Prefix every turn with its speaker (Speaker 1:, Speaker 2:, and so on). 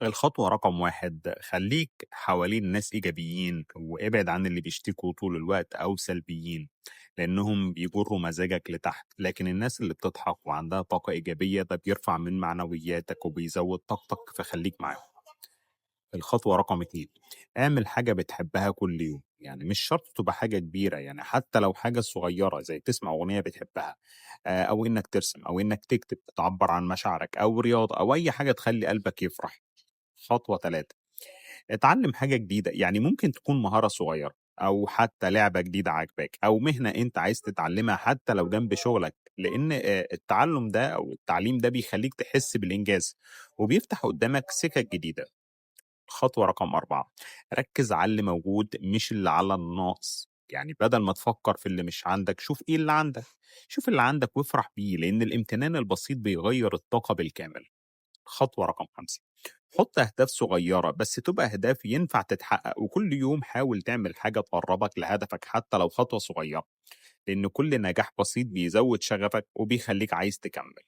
Speaker 1: الخطوة رقم 1، خلّيك حوالين ناس إيجابيين، وابعد عن اللي بيشتكوا طول الوقت أو سلبيين، لإنهم بيجروا مزاجك لتحت، لكن الناس اللي بتضحك وعندها طاقة إيجابية ده بيرفع من معنوياتك وبيزود طاقتك، فخلّيك معاهم. الخطوة رقم 2، اعمل حاجة بتحبها كل يوم، يعني مش شرط تبقى حاجة كبيرة، يعني حتى لو حاجة صغيرة زي تسمع أغنية بتحبها، أو إنك ترسم أو إنك تكتب تعبّر عن مشاعرك أو رياضة أو أي حاجة تخلّي قلبك يفرح. خطوة 3، اتعلم حاجة جديدة، يعني ممكن تكون مهارة صغيرة أو حتى لعبة جديدة عاجباك أو مهنة أنت عايز تتعلمها حتى لو جنب شغلك، لإن التعلُّم ده أو التعليم ده بيخلّيك تحس بالإنجاز وبيفتح قدّامك سِكَك جديدة. خطوة رقم 4، ركّز على اللي موجود مش اللي على الناقص، يعني بدل ما تفكّر في اللي مش عندك، شوف إيه اللي عندك، شوف اللي عندك وافرح بيه، لإن الامتنان البسيط بيغيّر الطاقة بالكامل. خطوة رقم 5، حُط أهداف صغيّرة بس تبقى أهداف ينفع تتحقق، وكل يوم حاول تعمل حاجة تقرّبك لهدفك حتى لو خطوة صغيّرة، لإن كل نجاح بسيط بيزوّد شغفك وبيخلّيك عايز تكمّل.